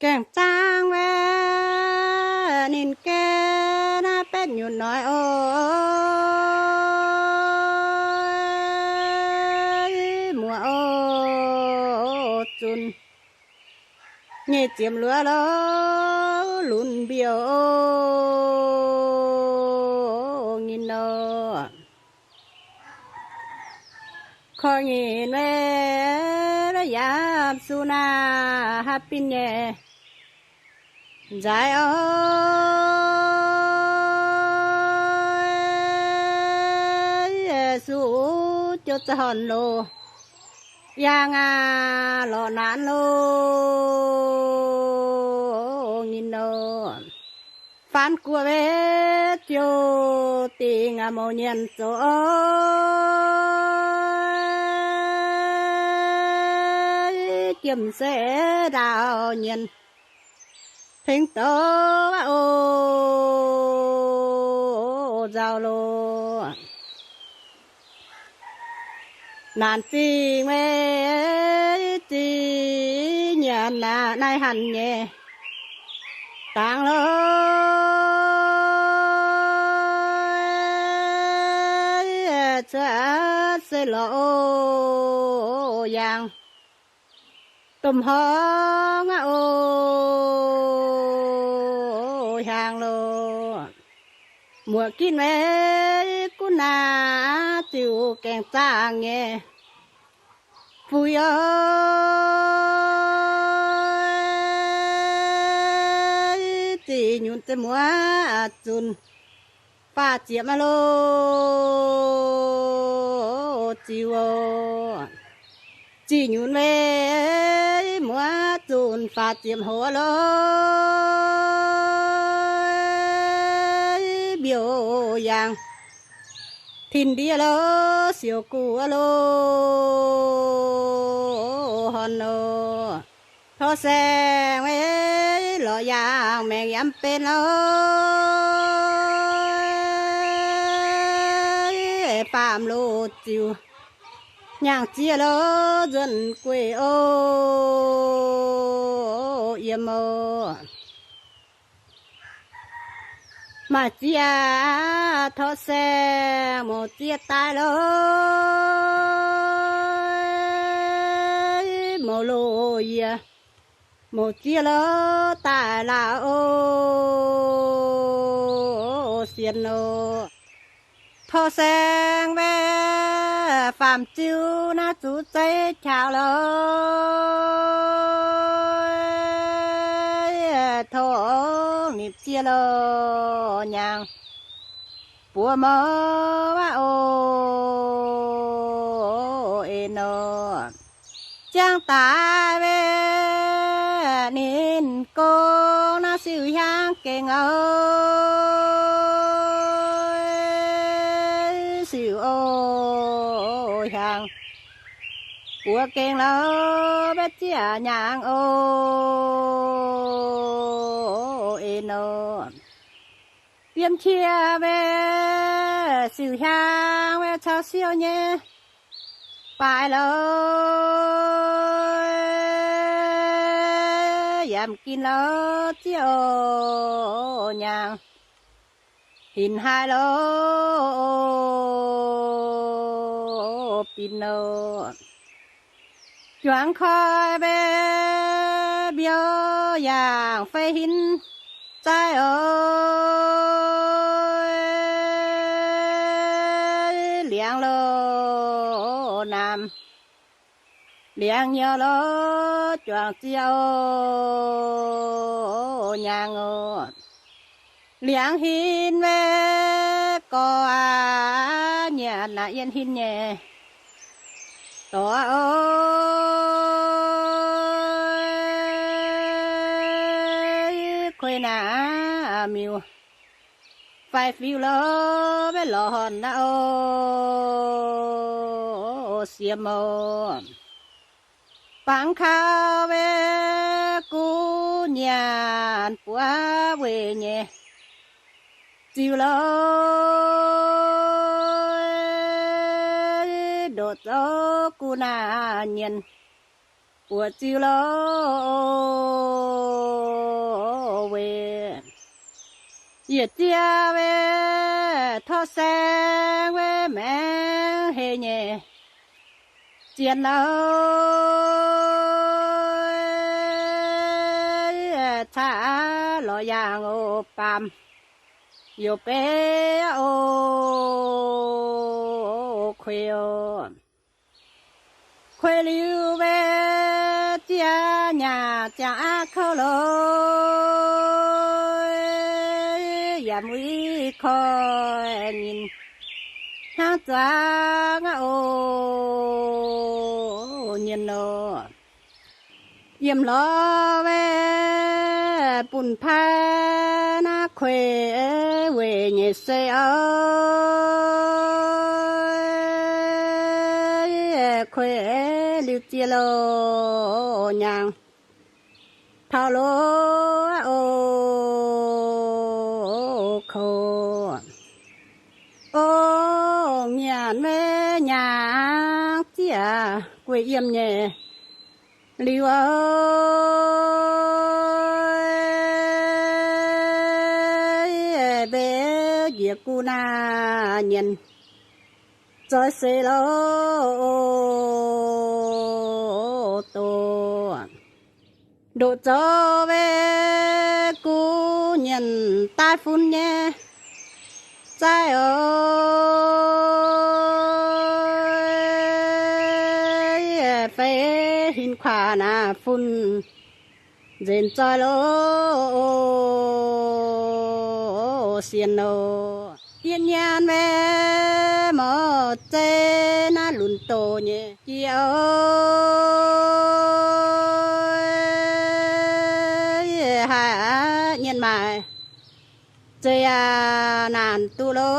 Gaengh zaangv wuov ninh gaeqv naaiv betv nyutc noic oc, muoz oc, zunc nyei ziepc luoqc lo, lunx mbiouh oc, nginh oc. Korv-nyinc wuov, yaac su naaiv haav bin nyei nzaaix oc, su uv jouv za'horn loz, yangh aac lorqc naanc loz, nginh oc. Faanv guoqv wuov jouh dingc aac mouz nyienx zoux oc, jiem se ndaauh nyienx tengx douz aqv oc, nzauh loh. Naanc zingh wuov, zingh nyanc naaiv hanc nyei dangx loh, cuotv se lorqc oc, yangh domh horngz aqv oc, hiaangx loh. Muoc ginv wuov, gunv naaiv ziux gaengh zaangh nyei fuix oc, zih nyunc zeh muoz zunc faah ziepc aqv loh, ziux oc. Zih nyunc wuov, muoz zunc faah ziepc hoc loh, mbiouh yangh tin ndiev loh, siouc guv loh, horn loh. Torv saeng wuov, lorqc yangh maengx yaac mv benx loh, faam loh ziux nyaangh zieqv loh, nzuonx gueiv oc, yiem oc. Maaih zieqv aac, torv saeng mouz zieqv daaih loh, mouz loz yie, mouz zieqv loh daaih lauh oc, sienx oc. Torv saeng wuov, faam ziux naaiv zuqc zeiv qaqv loh, torv nipc zieqv loh, nyaangh buoz mouz aqv oc, en oc. Ziangh daaih wuov, ninh gong naaiv siuv hiaangx gengh oc, siuv oc hiaangx buoz gengh loh, betv zieqv nyaangh oc, en oc. Yiem qiex wuov, siuv hiaangx wuov caux siou nyei baaix loh, yaac mv ginv loh zieqv oc, nyaangh hinc haaix loh, bin loh. Juangc koi mbe mbiouh yangh fei hinv zaih oc, liangx loh naamh, liangx nyouh loh juangc zieqv oc, nyaangh oc. Liangx hinv mbe gorx aac, nyanc naaiv yienh hinv nyei dorc oc, kuei naaiv miuc fai fiuv loh, mbe lorz horn naaiv oc, siemx oc. Bangc kaux mbe guv nyanc buov weic nyei ziux loh, ndoqc zouv guv naaiv nyienh buoqc ziux loh, Yietc ziex wuov torqv saeng wuov maengx heh nyei zien lauh, caqv lorz yaangh oc, baamz youc beiv oc, kuei oc. Kuei liuz wuov ziex nyaah ziangh aqv kouv loh, yaac mbuo koi nyinh hnangv zuangx aqv oc, nyinh oc. Yiem lorz wuov bun paav naaiv kuei weic nyei se oc, kuei liuz ziex loh nyaangh taux loh oc, kouv. Ong nyanc wuov nyaangh ziex guei yiem nyei liuz oc, mbe njiec gu naaiv nyienz zoih seix loh, doqc ndoqc zoux wuov gu nyienz daaih fun nyei zaaih oc, feix hinz kuaaic naaiv fun nzenc zoih loh, sienx loh. Yie nyanc wuov mouc zei naaiv lunx doz nyei jiex oc, haih aqv nyienz maaic zei aac naanc duqv loh,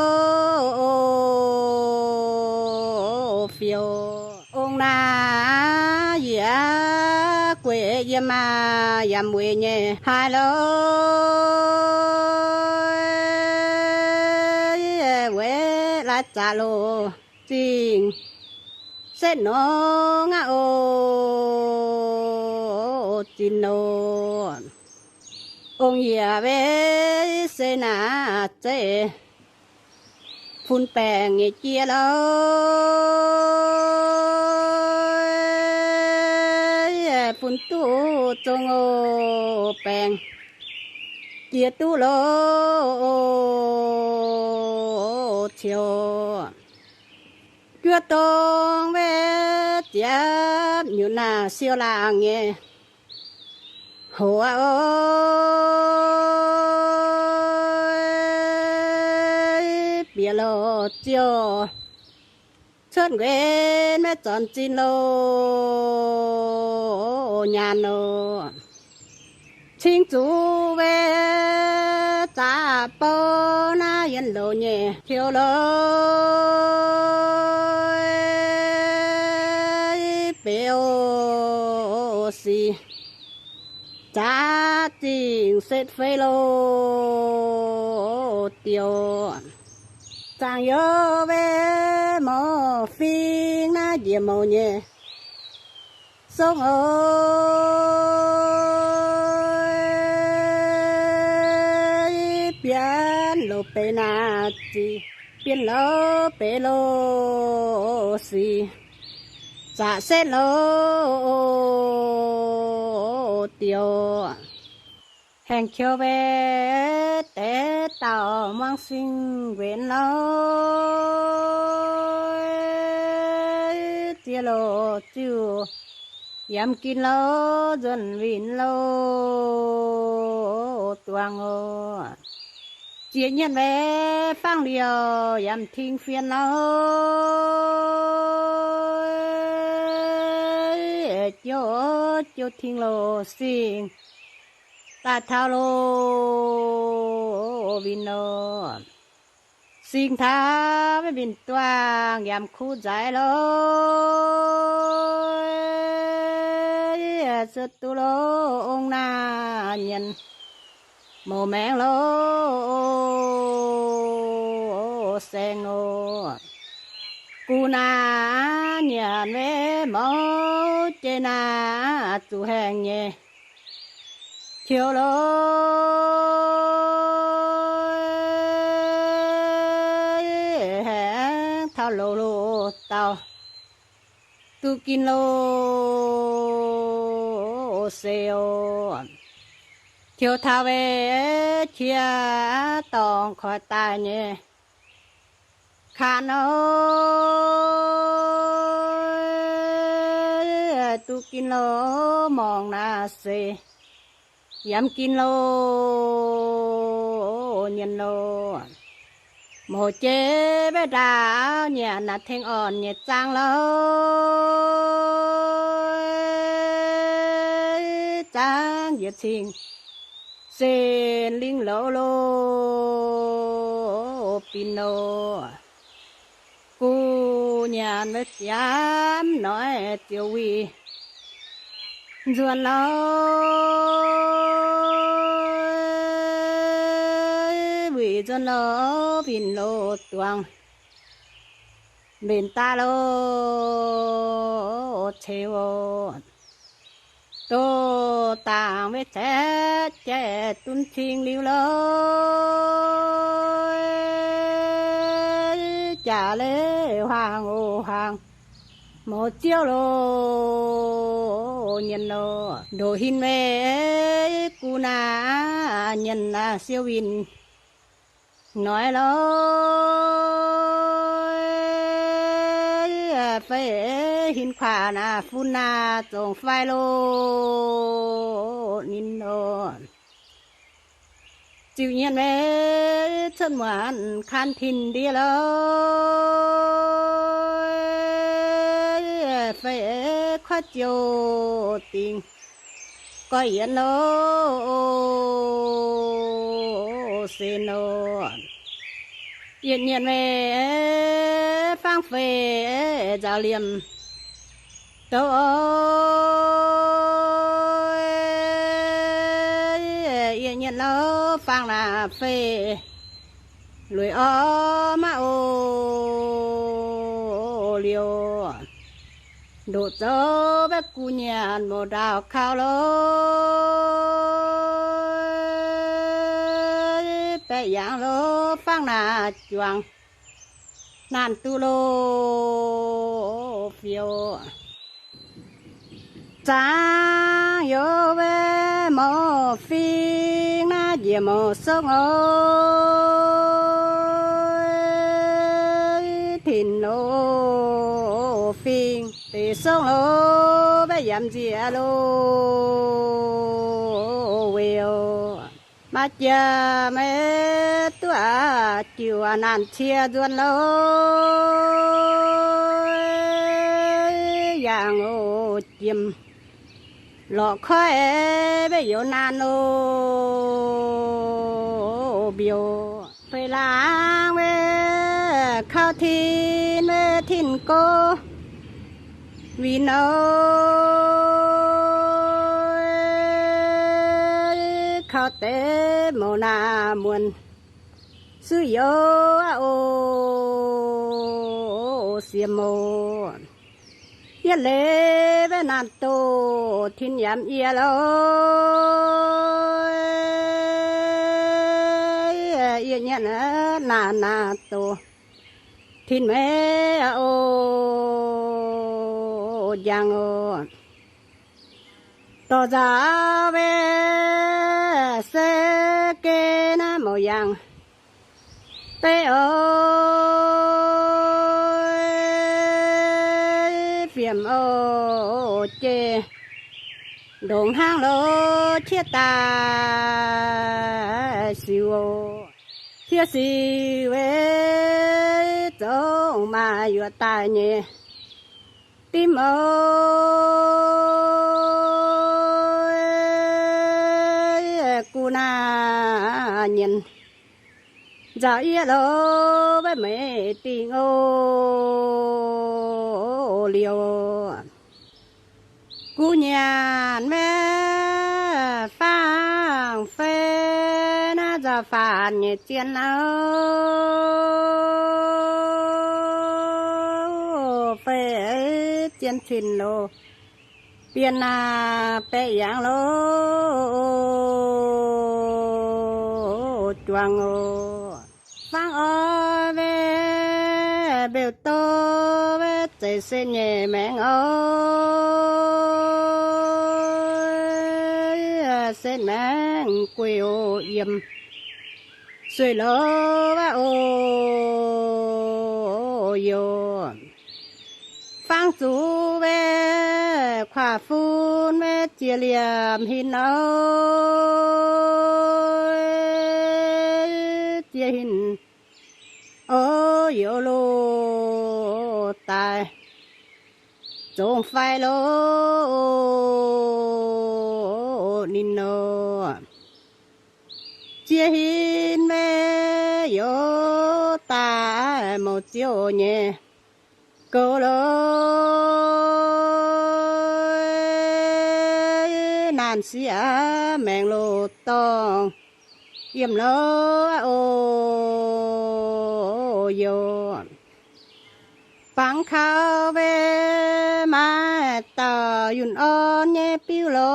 fioux. Ong naaiv yietc gueic yiem maah yaac mueiz nyei haaix loh, weic laaix zaqc loh zingh setv nongx aqv oc, zinh loh. Ong yietc weic se naaiv zeiv fun baengc nyei jiex loh, fun duqv zong oc, baengc jiex duqv loh, ciouc. Juov dongh wuov ziepc nyutc naaic siou laangc nyei hoc aqv oc, bieqc loh ziouc cuotv nquenx maiv zornc zinh loh, nyaanh loh. Cing zuqc wuov zaqc bou naaiv yienh loz nyei tiux loh, beix oc sic zaqc zingh setv fei loh, diuh. Zaangc youz wuov mouz fing naaiv njiec mouz nyei song oc, bienv loz beix naaic zic, bienv loz beix loh sic, zaqc setv loh, diuh. Haengh qiou mbe deix dauh muangx sing nquenx loh, ziex loh ziuh yamv ginh loh, nzuonx winh loh, duangx oc. Ziex nyienh mbe fangx liouh yamv ting fien loh, jouv, jouv ting loh singh daaih taux loh winh loh. Singx taux maiv winh duangh yamv kuv nzaix loh, cuotv duqv loh ong naaiv nyienz mouz maengx loh, saeng oc. Guv naaiv nyanc maiv mouz jei naaiv zuqc haengh nyei tiux loh. duqv ginv loh se oc. Tiux taux weic qiex dorngx koiv daaih nyei kanh oc, duqv ginv loh morngh naaiv se yiem ginv loh nyienz loh. Mouz jeiv mbaeqv ndaauv nyanc naaic tengx orn nyei zaangv loh, zaangv njiec cing sen lingh louz loh, bin loh. Guv nyanc maiv ziamv noic ziouc wuic nzuonx loh, wuic nzuonx loh, winh loh duangx mbenc daaih loh, ceix oc. Doh dangc maiv caeqv jaiv dunv cing liuz loh, jaax leiz huaang oc huaang, mouz ziouv loh nyienz loh. Ndoqc hin meiv guv naaic nyienz naaic siou winh noic loh, fei hin kuaax naaic fun naaic zongc fai loh ninh loh. Ziux nyienz maiv cuotv muonc kaan tin ndiev loh, fei kuaaiv ziouc dingc goiv yienx loh, se loh. Yietc nyienz maiv fangv fei nzaaux liemh douc oc, yietc nyienz loh fangv naaic fei lueic orv maiv oc liouh. Ndoqc zoux mbaeqv guv nyanc mouz ndaauh kaux loh, baeqc yangh loh fangv naaic juangc naanc duqv loh, fiou. Zaangv youz maiv mouz fingx naaiv njiec mouz songv oc, tin loh fingx deix songv loh, mbaeqv yamc nziex loh, weic oc. Maaih jiex maiv duqv aqc, jiuc aqc naanc cie nzuonx loh, yangh oc jiem lorqc koiv maiv youz naanc loh, mbiouh feix laangz maiv kaux tin maiv tin gouv winh oc, kaux deix mouz naaic muonc suiv youz aqv oc, siex mouz. Yietv leiz maiv naanc doqc tin yamc yie loh, yietc nyienz naanc naanc doqc tin maiv oc, njang oc. Dorh nzauh maiv se geh naaiv mouc yangh deix oc, fiemh oc jeiv ndongc hnangv loh qiex daaih siux oc. Qiex siux weic zongc maaih yuoqc daaih nyei dimv oc, guv naaic nyienz nzauh yie loh maiv meix dingh oc, liouh guv nyanc maiv faang fei naaiv nzauh faanx nyei zien oc, fei zien cin loh, bienh naaic baeqc yangh loh, juangc oc. Fangv oix maiv mbeux doh maiv Zeiz setv nyei maengx oc, setv maengx gueiv oc, yiem sueih loz aqv oc, yoc. Fangx zuqc mbe kuaav fun mbe ziex liemh hin oc, ziex hin oc, yoc loz daaih zongx fai loz ninh nor. Ziex hin mbe yoc daaih mouc ziouv nyei goux loz, naanc sieqv maengx loz-dorngh yiem loz oc, yoc. Bangc kaux mbe maaih dauh yunh orn nyei biuv loz,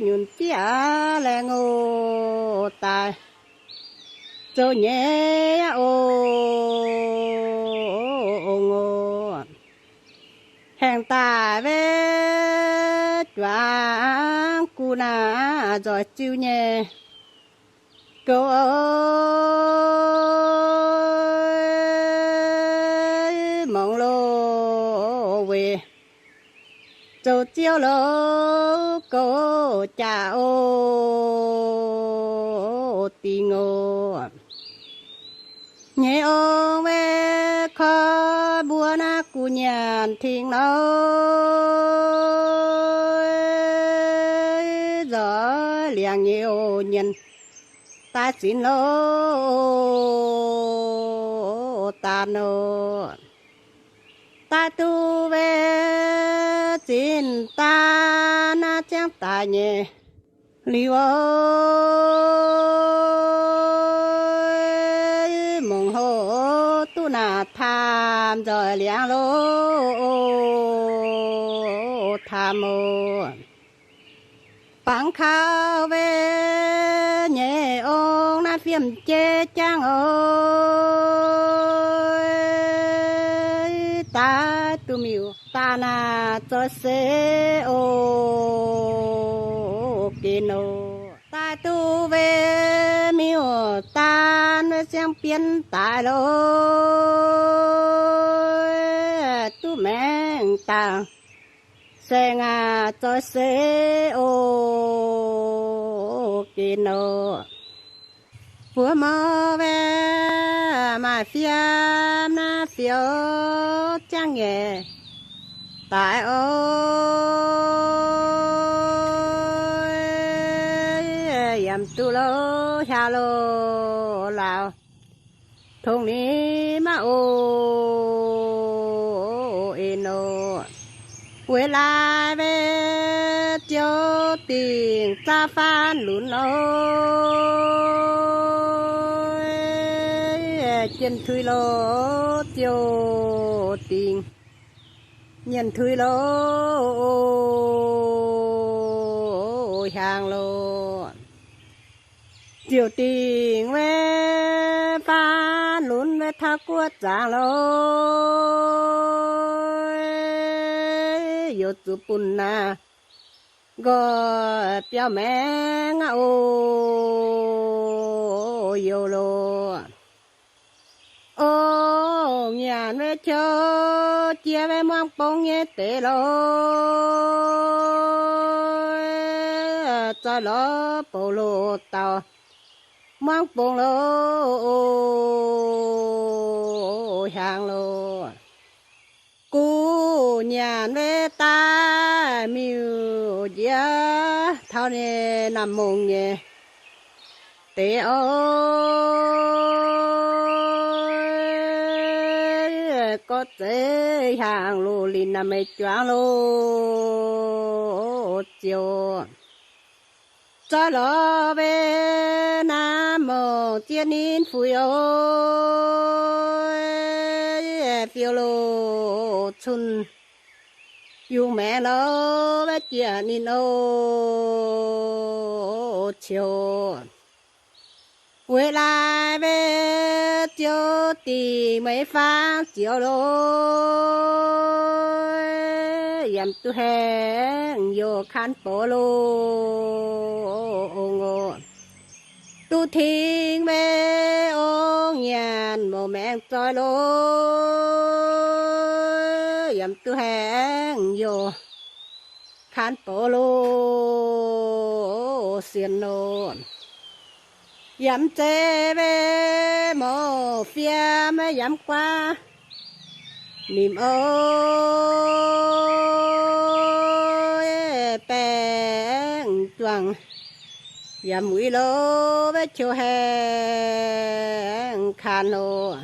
nyunc fiev laengz oc daaih zoux nyei aqv oc, ongx oc. Haengh daaih mbe juangc gu'nguaaz nzoih ziu nyei goux oc, mangc loz weic zoux ziouv loz goux jaax oc, dingc oc. Nyei ong mbe koi mbuo naaiv gu'nguaaz nyanc tengx loz, nzoih liangx nyei oc, nyanc daaih zinx loz daan oc. Daaih duqv mbe zinx daan naaiv ziangv daaih nyei liuz oc, mangc hoc duqv naaic taamh nzoih liangx loz taamh oc. Bangc kaux mbe nyei ong naaiv fiem jeiv jangv oc, daaih duqv miuc-daan naaiv zoih se oc, gen oc. Daaih duqv mbe miuc-daan mbe siang-bienv daaih loz, duqv maengx dangh saeng aac zoih se oc, gen oc. Buo mouv mbe maaih fiem naaiv fioux jangv nyei daaih oc, yaac duqv loz hiaang loz laauh tongx ninh maiv oc, en oc. Weic laaix mbe ziouc dingc zaah faanv lunx oc, jienh tuix loz ziouc dingc nyienx tuix loz hiaang loz. Ziouc dingc mbe faanv lunx mbe taux guoqv zaangc loz, youc zuqc bun naaiv nqoi biauv maengx aqv oc, youz loz. O, nyanc mbe qouv jiex mbe muangv bung nyei deix loz, zoih lorz bouc loz dauh muangv bung loz hiaang loz. Guv nyanc mbe daaih miuc njiec taux ninh naamh mungh nyei deix oc, gorngv zeiz hiaang loz linh naaiv meih juangc loz ziouc zoih lorz mbe naamh mungh zieqv ninh fuix oc, fiou loz cun yungz maengx loz mbe jiex ninh oc, ciouc weic laaix mbe ziouv dingc meih fangx ziouv loh, yaac duqv haengh yoh kaan box loh, ong oc. Duqv tingx meih ong nyanc mouz maengx zoih loh, yaac duqv haengh yoh kaan box loh, sienx loh. Yaac mv zeiz meih mouz fiem, yaac mv guaav nimc oix baengc-juangc, yaac muiz loh, maiv qiex haengh kaan loh.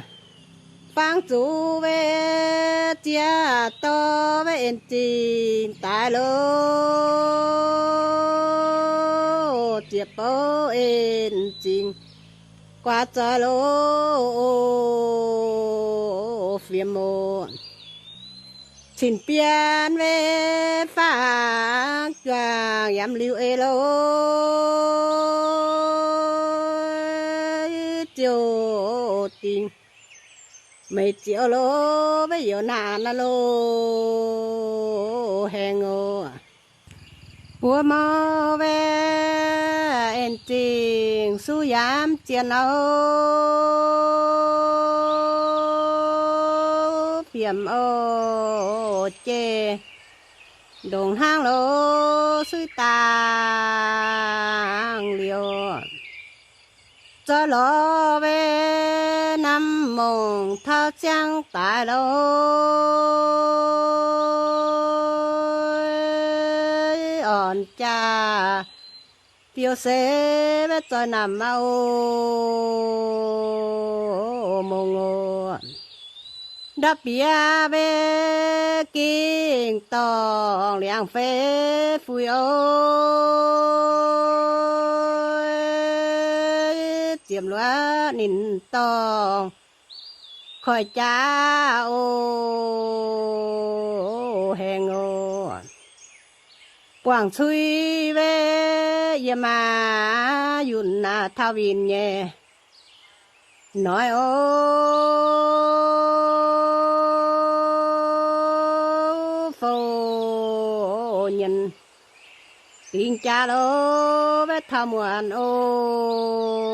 Fangx zuqc meih ziex dorh meih en zingh daaih loh, ziex bouv en zingh guaax zoih loh, fiem oc. Cin-bienv meih fangx juangc yaac mv liuz eix loh, ziouc dingc meih ziouv loh, maiv youz naanc loh, haengh oc. Buo mou meih en zingh suv yaac mv zienh oc, fiem oc, jeiv ndongc hnangv loh, suiv dangh liouc. Zoih lorz meih namx mongc taux ziangh daaih loh, orn jaa fiou se maiv zoih namx aqv oc, mongc oc. Ndau-bieqc meih gingh dorngc liangx-feix fuix oc, ziepc luoqc ninh dorngc koiv jaax oc, haengh oc. Buangh cui meih yiem maa yunh taux winh nyei noic oc, fou nyienz dingx jaax loh, maiv taux muonc oc,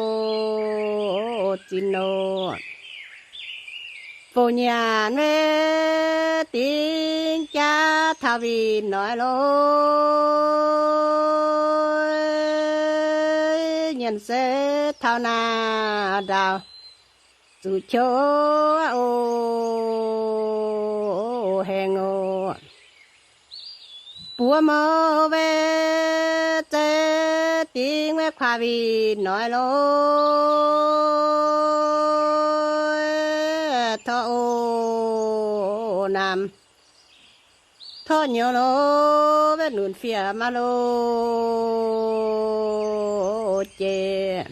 zinh oc. Fou nyanc meih dingx jaax taux winh noic loh, nyienz se taux naaiv ndaauh zuqc qouv oc, haengh oc. Buo mou meih zeiz dingx meih kuaax winh noic loh, torqv oc, namx torqv nyouz loh, maiv nunc fiem aqv loh, jeiv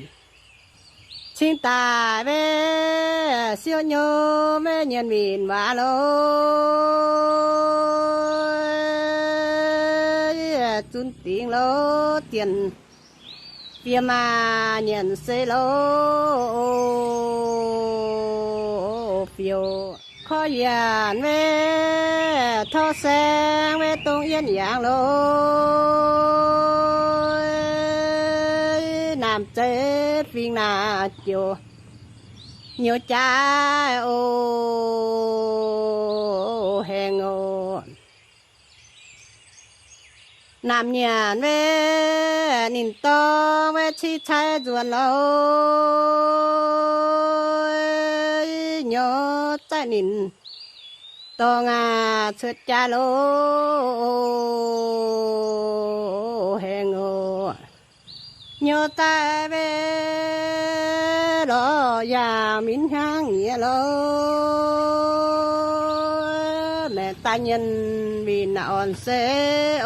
cingx daaih meih siouv nyouz meih nyienz winh waac loh, zunv dingx loh, zienh fiem maa nyienz se loh, fiou korv yienc meih torv saeng meih dongh yienv yangh loh, namx zeiv fingx naaic jouc nyouz jaaix oc, haengh oc. Namx nyanc meih ninh dorngc meih cingx cai nzuonx loh, nyouz zaaiv ninh dorngc aac cuotv jaaix loh, haengh oc. Nyouz zaaiv meih lorz yaangh minv hnyangx nyiex loh, maengx daaih nyienz winh naaic orn se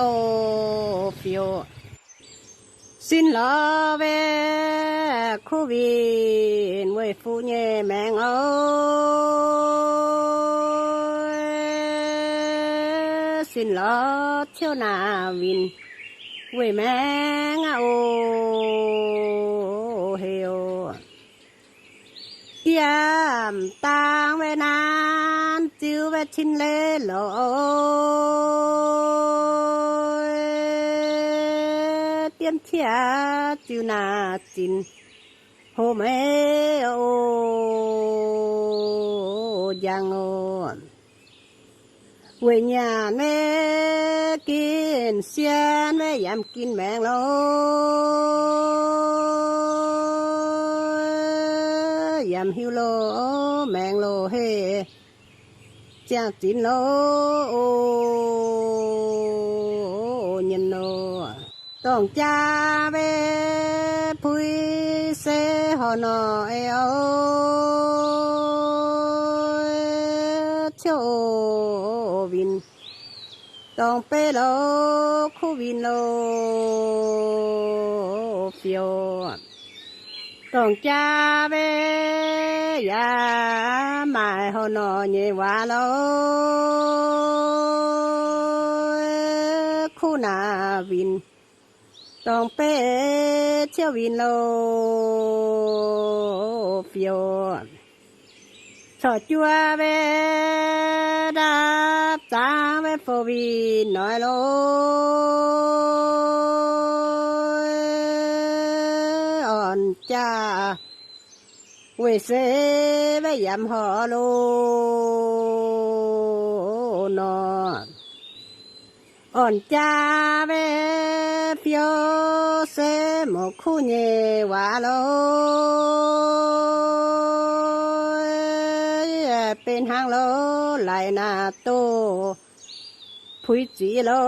oc, fiou. Sin lorz meih kuv winh weih fuqv nyei maengx oc, sin lorz ciouv naaic winh weih maengx aqv oc, heuc diev Dangh maiv naanv ziux maiv cin leiz lorqc, diemv qiex ziux naaic zinc hlo maiv o njang oc. Weic nyanc maiv ginh, sienh maiv yaac ginh maengx lo, yaac hiuv lo maengx lo heh ziangh zinx lo o nyienh lo. Dorngc jaa maiv puix se horc norqc ei o, ciouv o winh dorngc beiv lo, kuv winh lo fiou. Dorngc jaa maiv yaac maaih horc norqc nyei waac lo, kuv naaic winh dorngc beiv ciouv winh lo fiou. Corc juov maiv ndapv zangx maiv fou winh noic lo, orn jaa weic se maiv yaac horc lo nor. Orn jaa maiv fiou se mouz kuv nyei waac lo, benx hnangv lo laaix naaic doz puix zic lo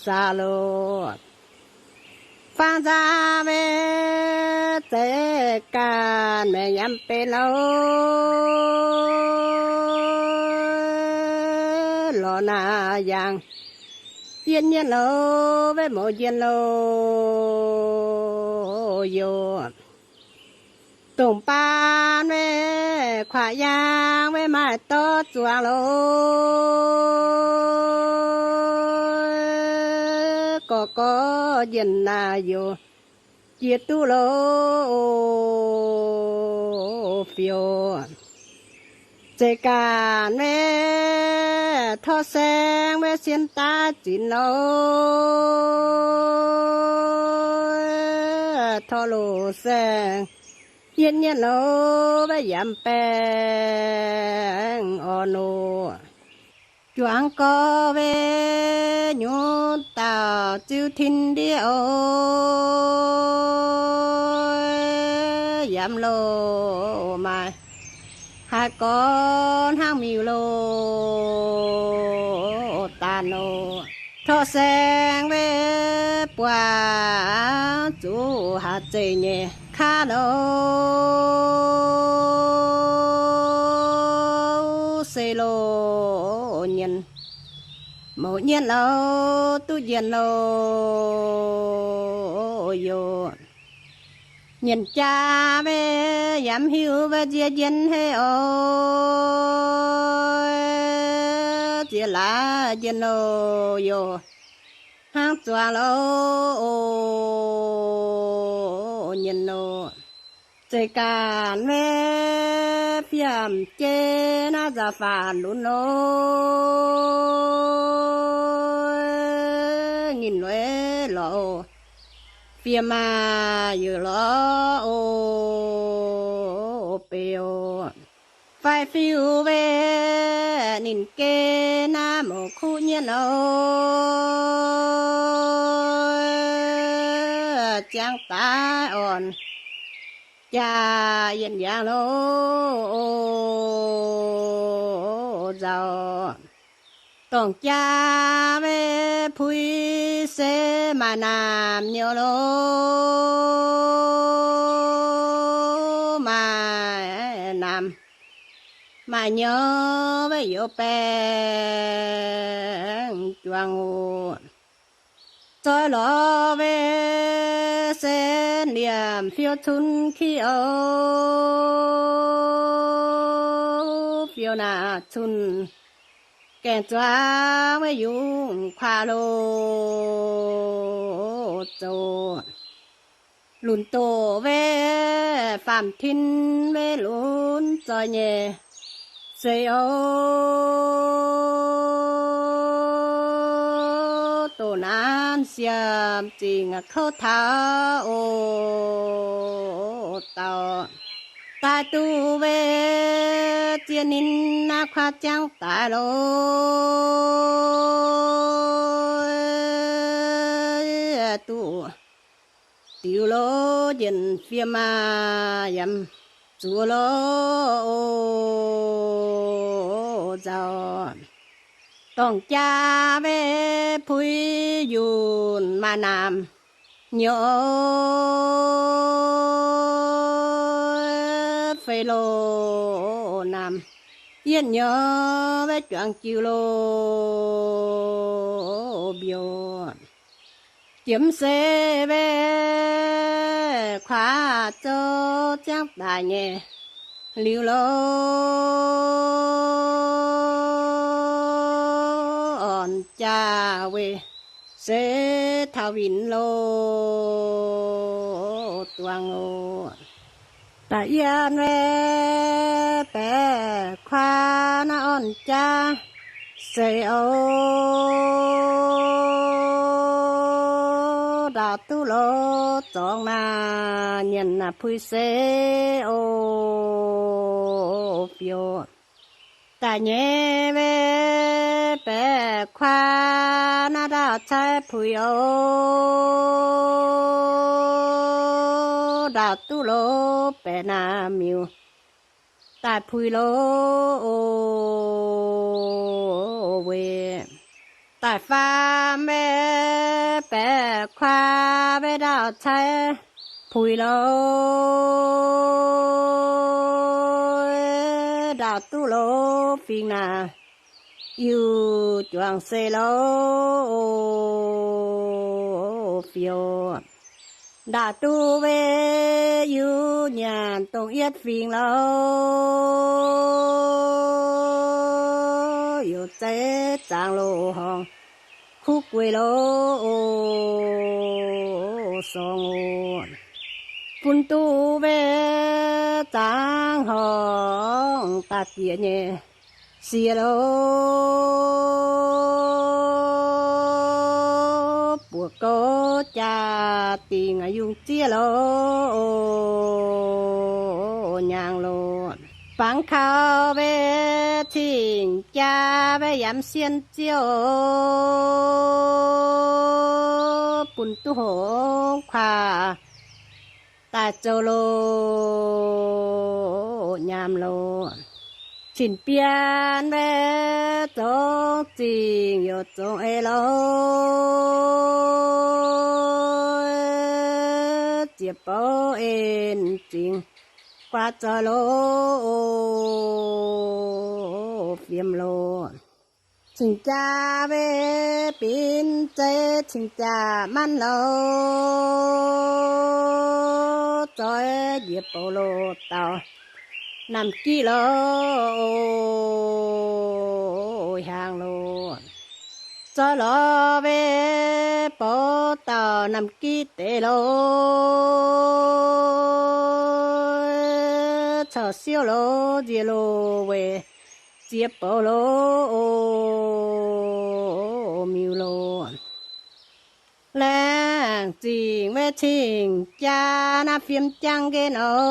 saax lo. Fangx nzangc maiv zeiz ganh maengc yaac benx lo, lorz naaic yangh yietv nyienh lo, maiv mouz njien lo youz. Dongh baan maiv kuaaiv yaangh maiv maaih dorv zuangx lo, gorx gorx njien naaic youz jiex duqv lo fiou. Zeiz ganh maiv torv saeng maiv sienh daav zinx lo, torv loz saeng yietv nyienh lo, maiv yaac baengh orn oc. Juangc gorx maiv nyungc dauh ziux tin ndiev oc, yaac loz maaih haaix gorx hnangv miuc-loz daanh oc. Torv saeng maiv buatc zuqc haaix zeiz nyei kaav lo, se loz nyienh mouz nyienh lo, duqv njien lo youz. Nyienc jaa maiv yaac hiuv maiv nzie njien hei oc, ziex laaix njien lo youz, hnangv zuangx lo nyienc lo. Zeiz ganh maiv fiem jeiv naaiv nzauh faatv lunx lo, nginh lueiz lorz fiem maah, youc lorz o beu. Fai fiuv-weih ninh geh naaiv mouz kuv nyienh lo, ziangx daaih orn jaa yienh yangh lo nzauh. Dorngc jaa maiv puix se maaih naamh nyouz lo, maaih naamh maaih nyouz maiv youz baengh juangc oc. Zoi lorz weih se liemh fiou cun ki o, fiou naaic cun gaengh zuangx maiv yungz kuaaiv lo zoux. lunc doqc weiv faam-tin weiv lunx zoih nyei se o. Doqc naanv siemv zingh kouv taux o, dauh daaih duqv weiv ziex ninh naaiv kuaaiv ziangv daaih lo, duqv diuh lo, njien-fim maah yaac zuqc lo, nzauh dorngh jaa weiv puix yunh maaih naamh nyouz fei lo, naamh yietv nyouz weiv juangc jiu lo, mbiouh jiem se weiv kuaav zouv ziangv daic nyei liuz lo, orn jaa weiv se taux winx lo, duangh o. Da'yietv weiv baeqc kuaav naaiv orn jaa se o, ndaauh duqv lo, zorngx naaiv nyienc naaiv puix se o, biouh da'nyeic weiv baeqc kuaav naaiv ndaauh caaiv puix o, ndaauh duqv lo, baeqc naaiv miuc daaih puix lo, weiv da'faam weiv baeqc kuaav weiv ndaauh caaiv puix lo, ndaauh duqv lo, fingx naaiv Iu juangc se lo, fiou ndaauh duqv weiv Iu nyanc dongh yietv fingx lo, youc zeiv zaangc loz-horngc kuv guei lo, sorng oc. Bun duqv weiv zaangc horngc daaih bieqc nyei siex lo, buoqc gouv jaa dingc yungh ziev lo, nyaangh lo, bangc kaux weiv cing-jaa weiv yaac sien ziouv, bun duqv hongx kuaax daaih zoux lo, nyaam lo. Cin-biaan weiv zongx zingh youc zongx eix lo, ziex bouv en zingh guaax zoih lo, fiem lo. Cing-jaa weiv binc zeiv cing-jaa manv lo, zoih njiec bouc lo dauh namh giv lo, hiaangx lo. Zoih lorz weiv bouc dauh namh giv deix lo, caux siouv lo, nzie lo weic ziex bouv lo, miuc lo. Laengz zingh weiv cing-jaa naaiv fiem jangv nqen oc,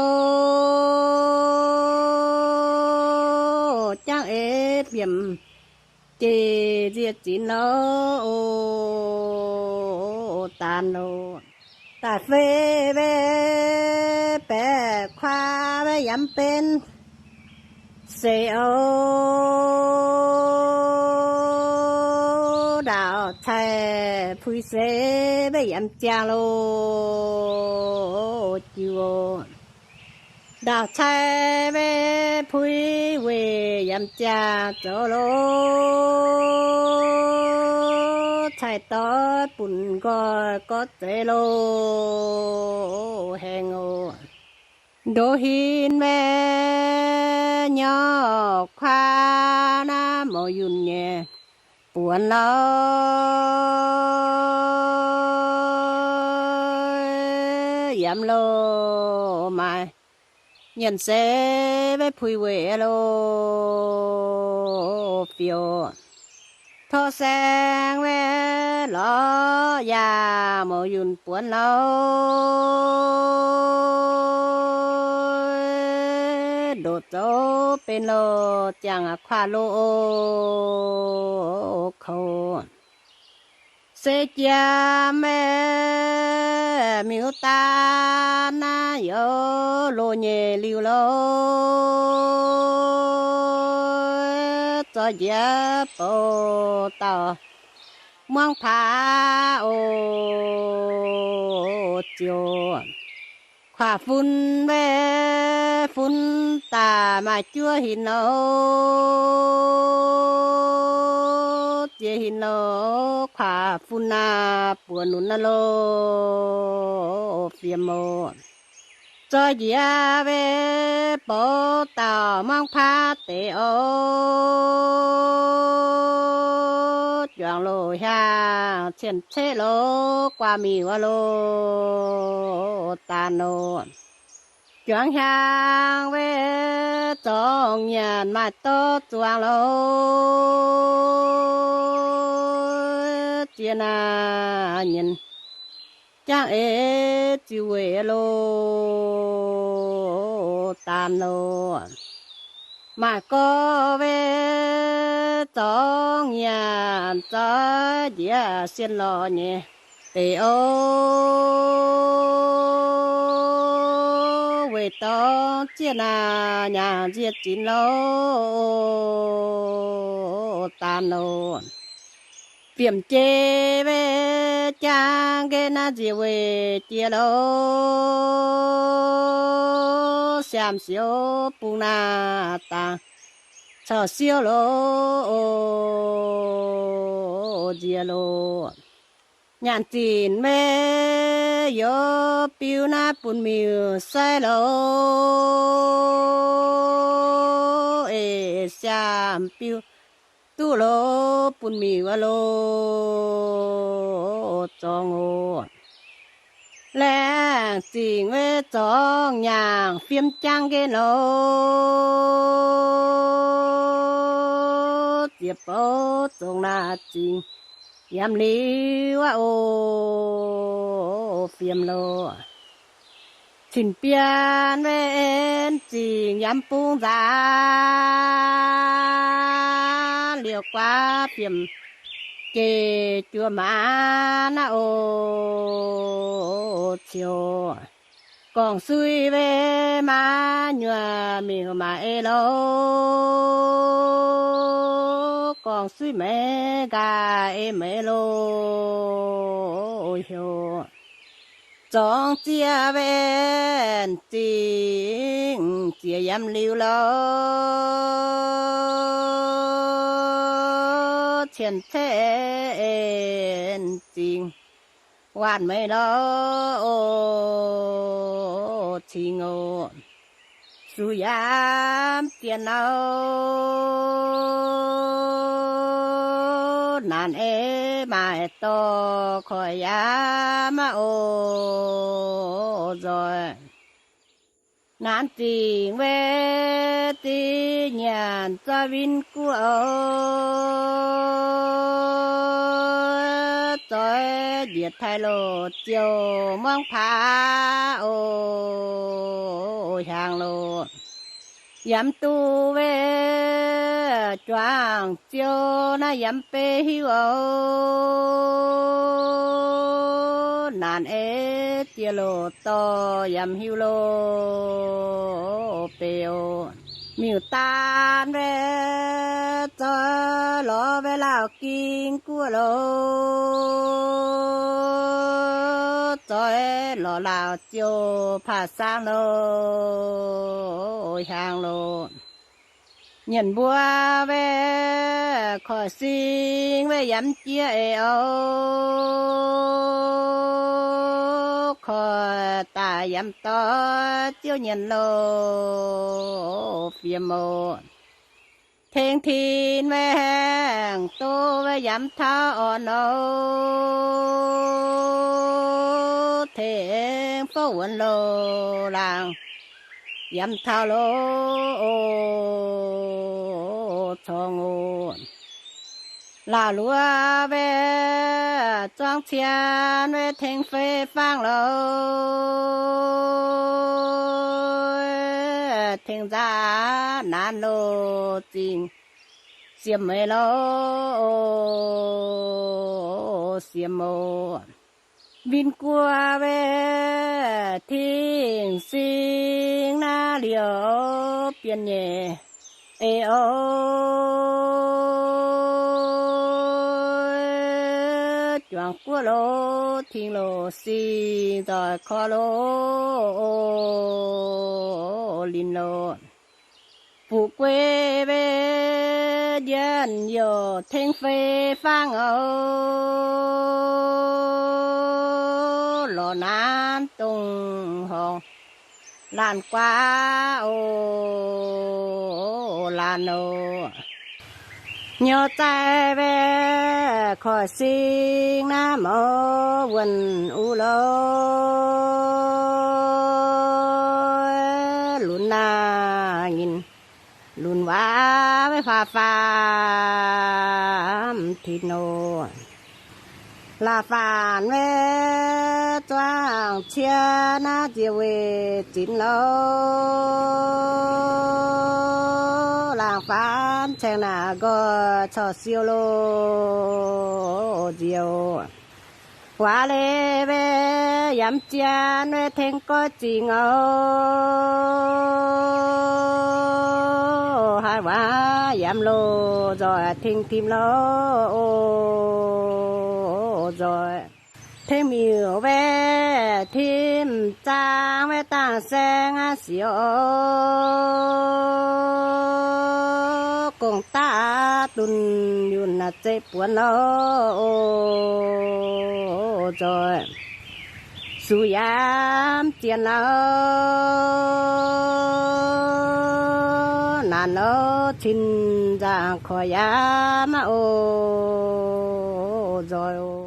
jangv eix biemc jeic nzie zinx lo, daanx lo. Da'feix weiv baeqc kuaav weiv yaac benx seix oc, ndaauh cai puix seix weiv yaac ziangh lo, jiu oc. Ndaauh cai weiv puix weic yaac ziangh zoux lo, cai doix bun nqoi gorx zeiv lo, haengh oc. Ndoqv hinc weiv nyorx kuaav naaiv mouz yunh nyei buonc lo, yiem loh maaih nyienc seix weic puix weic loh fioux. Tov saeng weic lorz yaac mouz yunh buonc louh, ndoqc zoux benx loh ziangh kuaaiv loh koux. Se jiem weic miuc daan naaiv youz loz nyei liuz loh, zorqv njiec bouh dauh muangv paav oc ziouc kuaaiv fun weic fun daaih maaih juov hinc oc, ziex hinc oc, kuaaiv fun naaiv buoz nunc naaiv loh fiem oc. Zorqv njiec weic bouh dauh muangv paav deix oc, juangc loz hiaangx cien-ceqv loz guaa miuc wuov loh daan oc. Juangc hiaangx weic zorngv nyanc maaih dorv zuangx loh, ziex naaiv nyienc jangv eix ziux weic loh daan loh. Maaih gorx weic zorngv nyanc zorqv njiec sien lorz nyei deix oc, weic dorngv ziex naaiv nyaangc nzie zinx loh daan loh. Fiemh jei weic jangv nqeiv naaiv nziex weic jiex loh, siaam siouv bung naaiv dangx corc siouv loh nziex loh. Nyaanh zinc weic youz biu naaiv bun miuc sai loh, eix siaam biu duqv loh bun miuc wuov loh zorngx oc. Laengz zingh weic zorngv nyaangc fiem jangv nqeiv loh, ziex bouv zongx naaiv zingx yiem liuz aqv oc, fiem loh. Cin-bienh weic en zingh yiem bung nzaanx, liouh guaav fiemh jeic juoz maanz naaiv oc ziouc. Gorngv sui weic maanz nyuoqc miuc maaih ei loh, gorngv sui meix nqaaix ei meix loh heuc. Zorngv ziex weic zingh ziex yiem liuz loh, cien-ceqv en zingh waanc meix loh oc, cingx oc. Zuqc yiem zien loh, naanc ei maaih dorh koiv yiem aqv oc nzoih. Naanc zingh weic zingh nyanc zorqv win guv oc, zoih njiec taaih loh ziouc muangx paav oc hiaangx loh. Yiem duqv weic juangc ziouc naaiv yiem bei hiuv oc, naanc ei ziex loh dorh yiem hiuv loh bei oc. Miuc-daan weic zoih lorz weic lauh ging guoqv loh, zoih lorz lauh ziouc paav saangv loh hiaangx loh. Nyienc mbuo weic koiv sing weic yiem jiex eix oc, koiv daaih yiem doix ziouc nyienc loh fiem oc. Tengx tin weic haengh doz weic yiem taux orn oc, tengx zorqv wuonx loh laangh, yiem taux loh corngx oc. Laauh luov wuov zuangx cien wuov tengx fei fangv loh, tengx nzaav naanc loh zingh, siem meix loh siem oc. Win guoqv wuov tengx sing naaiv liouc bienh nyeic eix oc. Juangc guoqv loh tengx loh sing nzoih korv loh linz loh. Fuqv guei wuov njien-youh tengx fei fangv oc. Lorz naanc dongh horngz laanh guaav oc, laanh oc. Nyorx zaih wuov koiv sing naaiv mouz wuonh uv loh, lunx naaiv nyinh lunx waac wuov faam faam tin oc. Laaih faanx wuov zuangx cien naaiv nzie weic zinx loh, laangh faanx caengx naaic nqoi corc siou loh nziouc. Waac leiz wuov yaac zien wuov tengx goiv zingx oc. Haih waac yaac loh nzoih tengx tim loh oc nzoih. Tengx miuc wuov tim zaang wuov dangh saeng aqv siouc oc. Gong-daqv dunh yunh zeqc buonc loh oc nzoih. Sux yaac zien loh, naanc loh cin nzangc koiv yaac maiv oc nzoih oc.